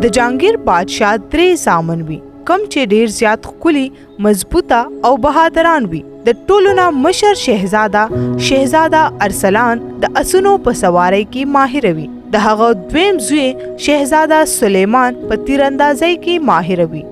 د جهانګیر بادشاه درې زامن وي، کوم چې ډیر زیات ښکلي، مضبوطه او بهادران وي. د ټولو نه مشر شهزاده، شهزاده ارسلان، د اسونو په سوارۍ کې ماهر وي. د هغه دویم زوی شهزاده سلیمان په تیراندازۍ کې ماهر وي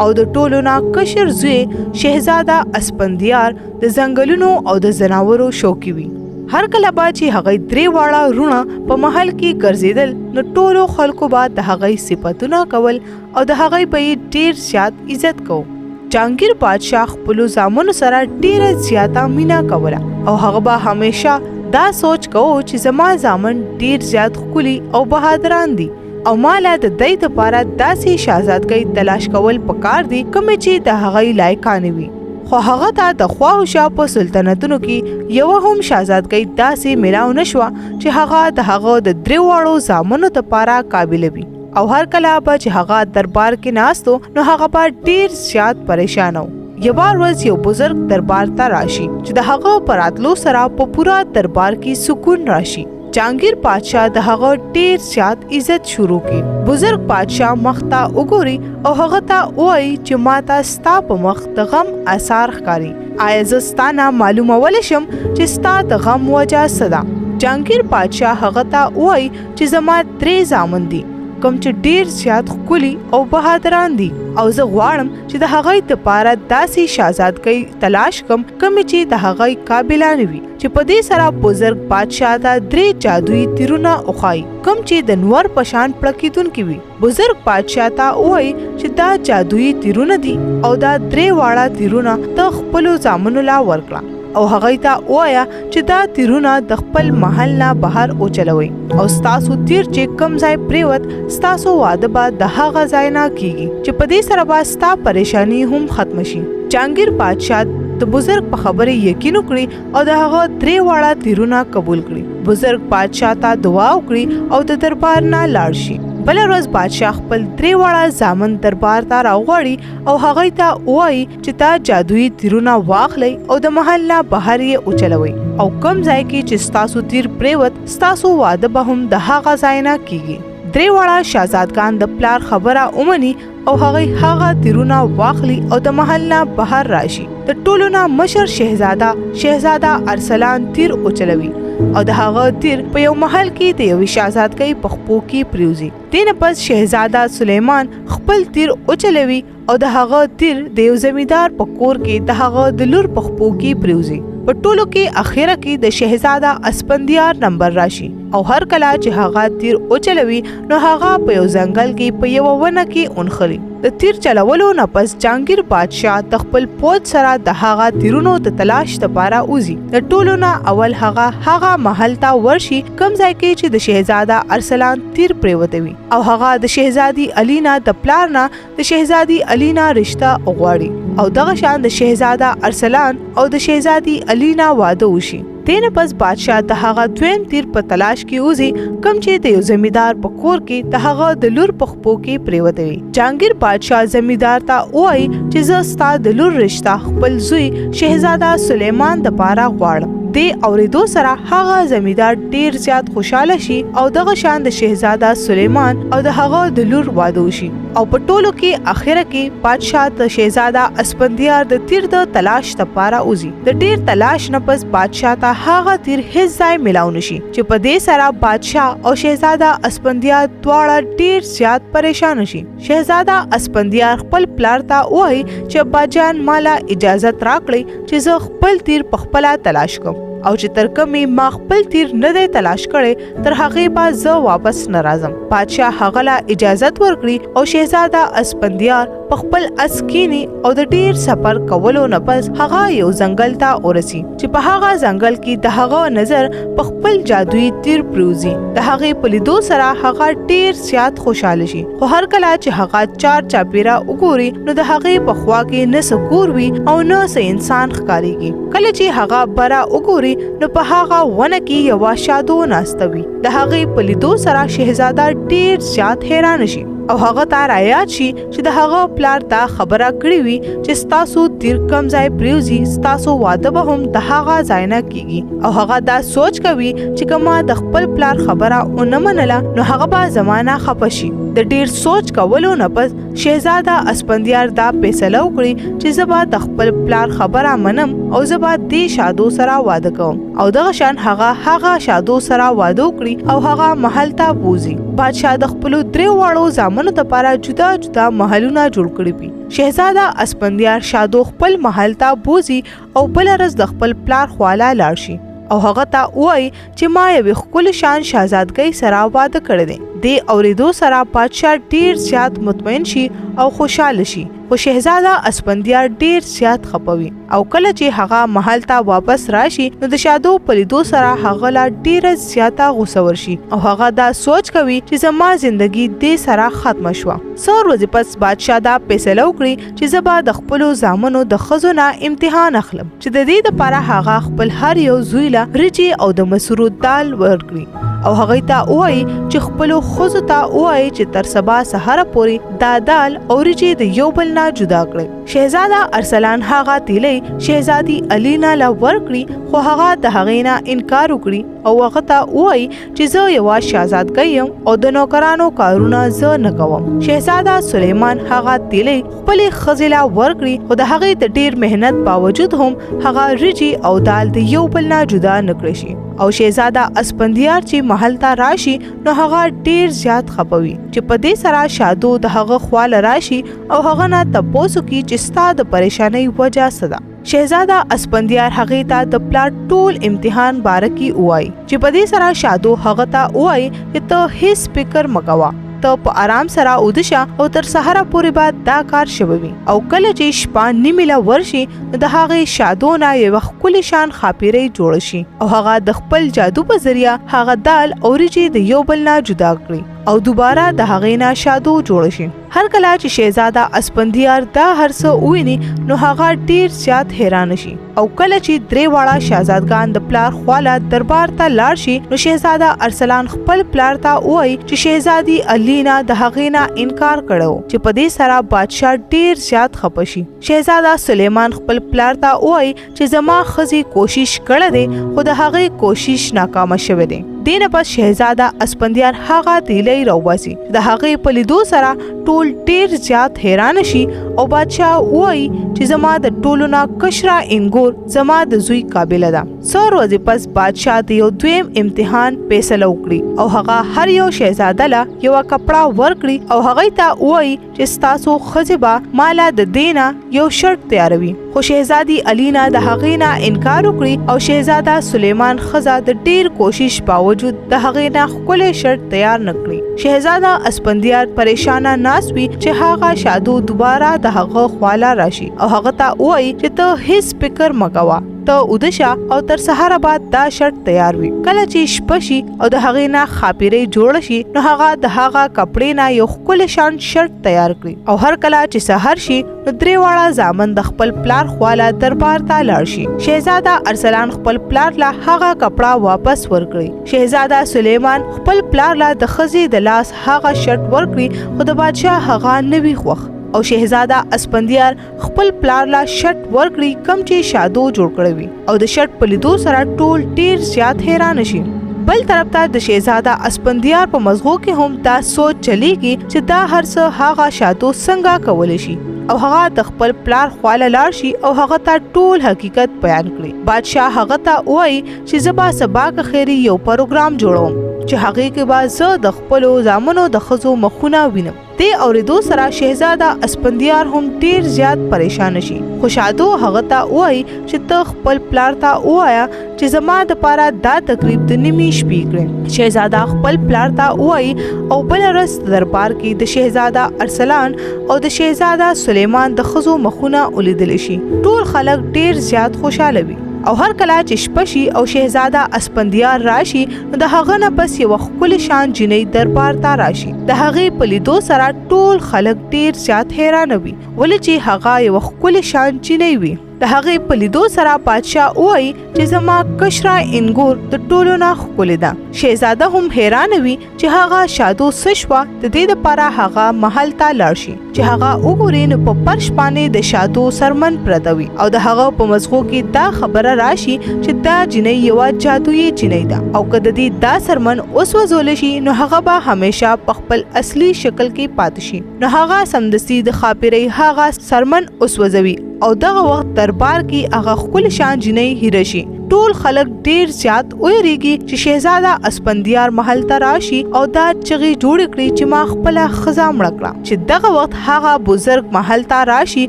او د ټولو نه کشر زوی شهزاده اسپندیار د ځنګلونو او د ځناورو شوقي وي. هر کله به چې هغوی درې واړه وروڼه په محل کې ګرځېدل، نو ټولو خلکو به د هغوی صفتونه کول او د هغوی به یې ډېر زیات عزت کوو. جهانګیر بادشاه خپلو زامنو سره ډېره زیاته مینه کوله او هغه به همیشه دا سوچ کوو چې زما زامن ډېر زیات ښکلي او بهادران دي او ما له د دوی دپاره داسې شهزادګۍ تلاش کول پکار دي کومې چې د هغوی لایقانې وي. خو هغه ته د خواوشا په سلطنتونو کې یوه هم شهزادګۍ داسې ملاو نه شوه چې هغه د هغه د درې واړو زامنو دپاره قابله وي. او هر کله به چې هغه دربار کې ناست و، نو هغه به ډیر زیات پریشان و. یوه ورځ یو بزرګ دربار ته راشي چې د هغه په راتلو سره په پوره دربار کې سکون راشي. جهانګیر پادشاه د هغه ډیر زیات عزت شروع کړي. بزرګ پادشاه مخ ته وګوري او هغه ته ووایي چې ما ته ستا په مخ د غم آثار ښکاري، آیا زه ستا نه معلومولی شم چې ستا د غم وجه څه ده؟ جهانګیر پادشاه هغه ته ووایي چې زما درې زامن دي کوم چې ډیر زیات ښکلي او بهادران دي او زه غواړم چې د هغوی دپاره داسې شهزادګۍ تلاش کړم کومې چې د هغوی قابلانې وي. چې په دې سره بزرګ بادشاه ته درې جادویي تیرونه وښایي کوم چې د نور په شان پړکېدونکي وي. بزرګ بادشاه ته ووایي چې دا جادویي تیرونه دي او دا درې واړه تیرونه ته خپلو زامنو له ورکړه او هغوی ته ووایه چې دا تیرونه د خپل محل نه بهر وچلوئ او ستاسو تیر چې کوم ځای پرېوت ستاسو واده به د هغه ځای نه کیږي، چې په دې سره به ستا پریشانی هم ختمه شي. جهانګیر بادشاه د بزرګ په خبرې یقین وکړي او د هغه درې واړه تیرونه قبول کړي. بزرګ بادشاه ته دعا وکړي او د دربار نه لاړ شي. بله ورځ بادشاه خپل درې واړه زامن دربار ته راوغواړي او هغوی ته ووایي چې دا جادویي تیرونه واخلئ او د محل نه بهر یې وچلوئ او کوم ځای کې چې ستاسو تیر پرېوت ستاسو واده به هم د هغه ځای نه کیږي. درې واړه شهزادګان د پلار خبره ومني او هغوی هغه تیرونه واخلي او د محل نه بهر راشي. د ټولو نه مشر شهزاده، شهزاده ارسلان، تیر وچلوي او د هغه تیر په یو محل کې د یوې شهزادګۍ په خپو کې پریوځي. دې نه پس شهزاده سلیمان خپل تیر وچلوي او د هغه تیر د یو زمیندار په کور کې د هغه د لور په خپو کې پریوځي. په ټولو کې اخره کې د شهزاده اسپندیار نمبر راشي او هر کله چې هغه تیر وچلوي نو هغه په یو ځنګل کې په یوه ونه کې ونښلي. د تیر چلولو نه پس جهانګیر بادشاه د خپل پوځ سره د هغه تیرونو د تلاش دپاره وځي. د ټولو نه اول هغه هغه محل ته ورشي کوم ځای کې چې د شهزاده ارسلان تیر پرېوتی وي او هغه د شهزادي الینا د پلار نه د شهزادي الینا رشته وغواړي او دغه شان د شهزاده ارسلان او د شهزادي الینا واده وشي. دې نه پس بادشاه د هغه دویم تیر په تلاش کې وځي کوم چې د یو زمیندار په کور کې د هغه د لور په خپو کې پرېوتی وي. جهانګیر بادشاه زمیندار ته ووایي چې زه ستا د لور رشته خپل زوی شهزاده سلیمان دپاره غواړم. دې اورېدو سره هغه زمیندار ډېر زیات خوشحاله شي او دغه شان د شهزاده سلیمان او د هغه د لور واده وشي. او په ټولو کې اخره کې بادشاه د شهزاده اسپندیار د تیر د تلاش دپاره وځي. د ډېر تلاش نه پس بادشاه ته هغه تیر هیڅ ځای ملاو نشي چې په دې سره بادشاه او شهزاده اسپندیار دواړه ډېر زیات پریشان شي. شهزاده اسپندیار خپل پلار ته ووایي چې اباجان ماله اجازت راکړئ چې زه خپل تیر په خپله تلاش کوم او چې تر کومې ما خپل تیر نه دی تلاش کړی تر هغې به زه واپس نه راځم. بادشاه هغه له اجازت ورکړي او شهزاده اسپندیار په خپل اس کینی او د ډیر سفر کولو نه پس هغه یو ځنګل ته ورسي چې په هغه ځنګل کې د هغه نظر په خپل جادویي تیر پریوځي. د هغې په لیدو سره هغه ډیر زیات خوشحاله شي، خو هر کله چې هغه چار چاپیره وګوري نو د هغې په خوا کې نه څه کور وي او نه څه انسان ښکارېږي. کله چې هغه بره وګوري نو په هغه ونه کې یوه شادو ناسته وي. د هغې په لیدو سره شهزاده ډیر زیات حیران شي او هغه ته رایاد شي چې د هغه پلار دا خبره کړې وي چې ستاسو تیر کوم ځای پریوځي ستاسو واده به هم د هغه ځای نه کیږي. او هغه دا سوچ کوي چې که ما د خپل پلار خبره ونه منله نو هغه به زما نه خفه شي. د ډیر سوچ کولو نه پس شهزاده اسپندیار دا فیصله وکړي چې زه به د خپل پلار خبره منم او زه به دې شادو سره واده کوم، او دغه شان هغه هغه شادو سره واده وکړي او هغه محل ته بوزي. بادشاه د خپلو درې واړو زامنو لپاره جدا جدا محلونه جوړ کړي وي. شهزاده اسپندیار شادو خپل محل ته بوزي او بله ورځ د خپل پلار خواله لاړ شي او هغه ته ووایي چې ما یوې ښکلې شان شهزادګۍ سره واده کړی دی. دې اورېدو سره پادشاه ډیر زیات مطمئن شي او خوشحاله شي، خو شهزاده اسپندیار ډیر زیات خپه وي. او کله چې هغه محل ته واپس راشي نو د شادو په لیدو سره هغه لا ډیره زیاته غوسه ورشي او هغه دا سوچ کوي چې زما زندگی دې سره ختمه شوه. څو ورځې پس بادشاه دا فیصله وکړي چې زه به د خپلو زامنو د ښځو نه امتحان اخلم، چې د دې دپاره هغه خپل هر یو زوی له وریجې او د مسورو دال ورکړي او هغوی ته ووایي چې خپلو ښځو ته ووایي چې تر سبا سهاره پورې دا دال او وریجې د یو بل نه جدا کړئ. شهزاده ارسلان هغه تیلۍ شهزادي الینا له ورکړي، خو هغه د هغې نه انکار وکړي او هغه ته ووایي چې زه یوه شهزادګۍ یم او د نوکرانو کارونه زه نه کوم. شهزاده سلیمان هغه تیلۍ خپلې ښځې له ورکړي، خو د هغې د ډیر محنت باوجود هم هغه وریجې او دال د یو بل نه جدا نه کړی شي. او شهزاده اسپندیار چې محل ته راشي نو هغه ډیر زیات خپه وي چې په دې سره شادو د هغه خواله راشي او هغه نه تپوس وکړي چې ستا د پریشانۍ وجه څه ده. شهزاده اسپندیار هغې ته د پلار ټول امتحان باره کې ووایي چې په دې سره شادو هغه ته ووایي چې ته هیڅ فکر مه کوه، ته په آرام سره اوده شه او تر سهاره پورې به دا کار شوی وي. او کله چې شپه نیمې له ورشي نو د هغې شادو نه یوه ښکلې شان ښاپیرۍ جوړه شي او هغه د خپل جادو په ذریعه هغه دال او وریجې د یو بل نه جدا کړي او دوباره د هغې نه شادو جوړه شي. هر کله چې شهزاده اسپندیار دا هر څه وویني نو هغه ډیر زیات حیران شي. او کله چې درې واړه شهزادګان د پلار خواله دربار ته لاړ شي نو شهزاده ارسلان خپل پلار ته ووایي چې شهزادي الینا د هغې نه انکار کړی و، چې په دې سره بادشاه ډیر زیات خپه شي. شهزاده سلیمان خپل پلار ته ووایي چې زما ښځې کوشش کړی دی، خو د هغې کوشش ناکامه شوی دی. دې نه پس شهزاده اسپندیار هغه تیلۍ راوباسي، د هغې په لیدو سره ټول ډیر زیات حیران شي او بادشاه ووایي چې زما د ټولو نه کشره انګور زما د زوی قابله ده. څو ورځې پس بادشاه د یو دویم امتحان فیصله وکړي او هغه هر یو شهزاده له یوه کپړه ورکړي او هغې ته ووایي چې ستاسو ښځې به ماله د دې نه یو شرټ تیاروي، خو شهزادي الینا د هغې نه انکار وکړي او شهزاده سلیمان ښځه د ډیر کوشش باوجود د هغې نه ښکلی شرټ تیار نه کړي. شهزاده اسپندیار پریشانه ناست وي چې هغه شادو دوباره د هغه خواله راشي او هغه ته ووایي چې ته هیڅ فکر مه کوه، ته اوده شه او تر سهاره به دا شرټ تیار وي. کله چې شپه شي او د هغې نه ښاپیرۍ جوړه شي نو هغه د هغه کپړې نه یو ښکلی شان شرټ تیار کړي او هر کله چې سهار شي نو درې واړه زامن د خپل پلار خواله دربار ته لاړ شي. شهزاده ارسلان خپل پلار له هغه کپړه واپس ورکړي. شهزاده سلیمان خپل پلار له د ښځې د لاس هغه شرټ ورکړي، خو د بادشاه هغه نه وي خوښ. او شهزاده اسپندیار خپل پلار لا شرټ ورکړي کم چې شادو جوړ کړی وي او د شرټ په لیدو سره ټول ډیر زیات حیران شي. بل طرف ته د شهزاده اسپندیار په مزغو کې هم دا سوچ چلیږي چې دا هر څه هغه شادو څنګه کولی شي او هغه د خپل پلار خواله لاړ شي او هغه ته ټول حقیقت بیان کړي. بادشاه هغه ته ووایي چې زه به سبا که خیري یو پروګرام جوړوم چې هغې کې به زه د خپلو زامنو د ښځو مخونه وینم. دې اورېدو سره شهزاده اسپندیار هم ډیر زیات پریشان شي، خو شادو هغه ته ووایي چې ته خپل پلار ته ووایه چې زما دپاره دا تقریب د نیمې شپې کړې. شهزاده خپل پلار ته ووایي او بله ورځ دربار کې د شهزاده ارسلان او د شهزاده سلیمان د ښځو مخونه ولیدل شي. ټول خلک ډیر زیات خوشحاله وي او هر کله چې شپه شي او شهزاده اسپندیار راشي نو د هغه نه پس یوه ښکلې شان جینۍ دربار ته راشي. د هغې په لیدو سره ټول خلک ډیر زیات حیران وي، ولې چې هغه یوه ښکلې شان جینۍ وي. د هغې په لیدو سره پادشاه ووایي چې زما کشره انګور د ټولو نه ښکلې ده. شهزاده هم حیران وي چې هغه شادو څه شوه. د دې لپاره هغه محل ته لاړ شي. چې هغه وګوري نو په پرش باندې د شادو څرمن پرته وي او د هغه په مزغو کې دا خبره راشي چې دا جینۍ یوه جادویي جینۍ ده او که د دې دا څرمن وسوځول شي نو هغه به همیشه په خپل اصلي شکل کې پاتې شي. نو هغه سمدستي د ښاپیرۍ هغه څرمن وسوځوي او دغه وخت دربار کې هغه ښکلې شان جینۍ هیره شي. ټول خلک ډیر زیات ویریږي چې شهزاده اسپندیار محل ته راشي او دا چغې جوړې کړي چې ما خپله ښځه مړه کړه. چې دغه وخت هغه بزرګ محل ته راشي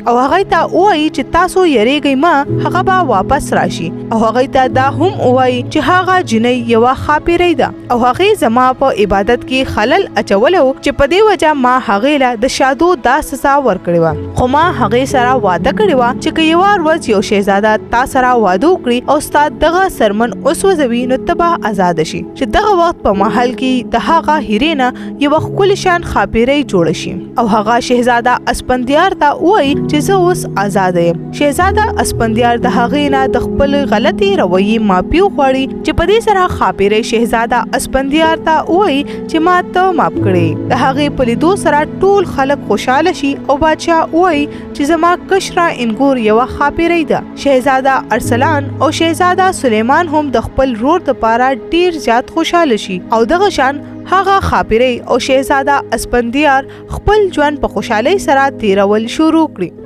او هغه ته ووایي چې تاسو یریږئ مه، هغه به واپس راشي او هغه ته دا هم ووایي چې هغه جینۍ یوه ښاپیرۍ ده او هغې زما په عبادت کې خلل اچولی و چې په دې وجه ما هغې له د شادو دا سزا ورکړې وه، خو ما هغې سره وعده کړې وه چې که یوه ورځ یو شهزاده تا سره واده وکړي او ستا دغه څرمن وسوځوي نو ته به ازاده شي. چې دغه وخت په محل کې د هغه هیرې نه یوه ښکلې شان ښاپیرۍ جوړه شي او هغه شهزاده اسپندیار ته ووایي چې زه اوس ازاده یم. شهزاده اسپندیار د هغې نه د خپل غلطې رویې معافي وغواړي چې په دې سره ښاپیرۍ شهزاده اسپندیار ته ووایي چې ما ته معاف کړې. د هغې په لیدو سره ټول خلک خوشحاله شي او بادشاه ووایي چې زما کشره انګور یوه ښاپیرۍ ده. شهزاده ارسلان او شهزاده سلیمان هم د خپل ورور دپاره ډیر زیات خوشحاله شي او دغه شان هغه ښاپیرۍ او شهزاده اسپندیار خپل ژوند په خوشحالۍ سره تیرول شروع کړي.